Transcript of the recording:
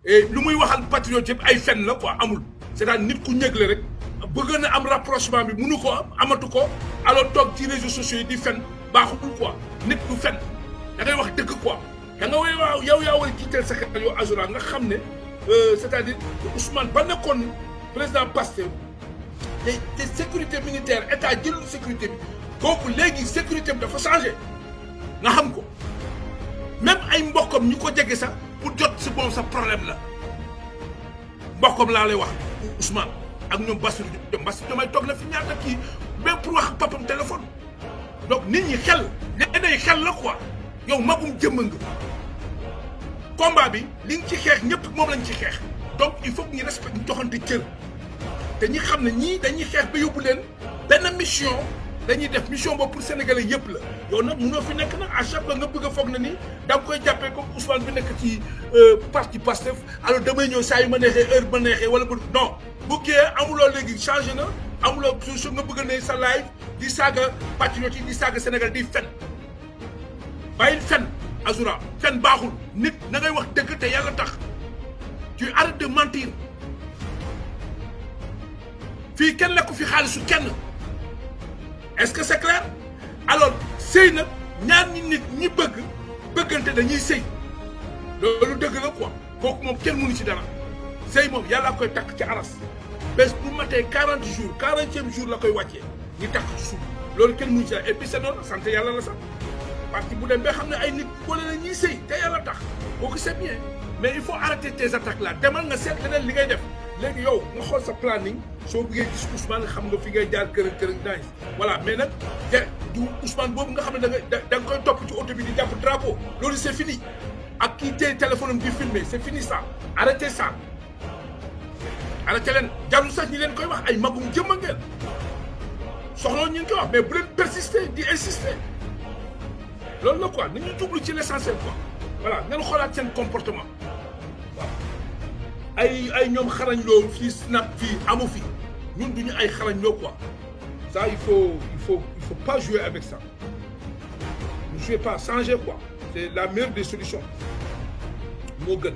et lu muy waxal patriote yëpp ay fen la quoi amul c'est-à-dire nit ku ñëgle rek bëgg na am rapprochement bi mënu ko am amatu ko alors toog ci réseaux sociaux yi di fen baaxul quoi nit du fen da ngay wax dëgg quoi da nga waaw yow yaa war a jiital sa xel yow Azoura nga xam ne c'est-à-dire Ousmane ba nekkoon président Pastef te sécurité militaire état jëlul sécurité bi kooku léegi sécurité bi dafa changé nga xam ko même ay mbokkam ñu ko jege sax pour jot si bon sa problème la mbokkam laa lay wax Ousmane ak ñoom Bassirou Diomaye toog na fi ñaata kii même pour wax papam téléphone donc nit ñi xel léeg-léeg xel la quoi yow magum jëmm nga combat bi li nga ci xeex ñëpp moom lañ ci xeex donc il faut que ñu respecte ñu joxante cër te ñi xam ne ñii dañuy xeex ba yóbbu leen benn mission dañuy def mission boobu pour sénégalais yëpp la yow nag mënoo fi nekk nag à chaque fois nga bëgg a foog na ni da nga koy jàppee comme Ousmane bi nekk ci parti Pastef alors damay ñëw saa yu ma neexee heure ma neexee wala non bu kii amuloo léegi changé na amuloo su nga bëgg ne sa live di saaga patriote yi di saaga Sénégal di fen bàyyil fen Azoura fen baaxul nit na ngay wax dëgg te yàlla tax tu arrêtes de mentir fii kenn lekku fi xaalisu kenn est-ce que c'est clair alors sëy nag ñaar nit ñi bëggante dañuy sëy loolu dëgg la quoi kooku moom kenn mënu ci dara sëy moom yàlla koy takk ci aras bés bu matee 40 jours 40e jour la koy wàccee ñu takk ci suuf loolu kenn mënu ci dara et puis c'est noonu sant yàlla la sax parti bu dem ba xam ne ay nit boole la ñuy sëy te yàlla tax kooku c'est bien mais il faut arrêter tes attaques là demal nga seet leneen li ngay def léegi yow nga xool sa planning soo bëggee gis Ousmane xam nga fi ngay jaar kër naaj voilà mais nag du Ousmane boobu nga xam ne da nga koy topp ci oto bi di jàpp drapeau loolu c'est fini ak kii téye téléphone am di filmer c'est fini ça arrêtez ça arrêtez leen jarul sax ñi leen koy wax ay magum jëmma ngeen soxla ñu koy wax mais bu leen persister di insister loolu la quoi nañu jublu ci l'essentiel quoi voilà ngeen xoolaat seen comportement waaw ay ñoom xarañ loo fii snap fii amu fi ñun duñu ay xarañ loo quoi ça il faut pas jouer avec ça ne jouez pas changer quoi c'est la meilleure des solutions moo gën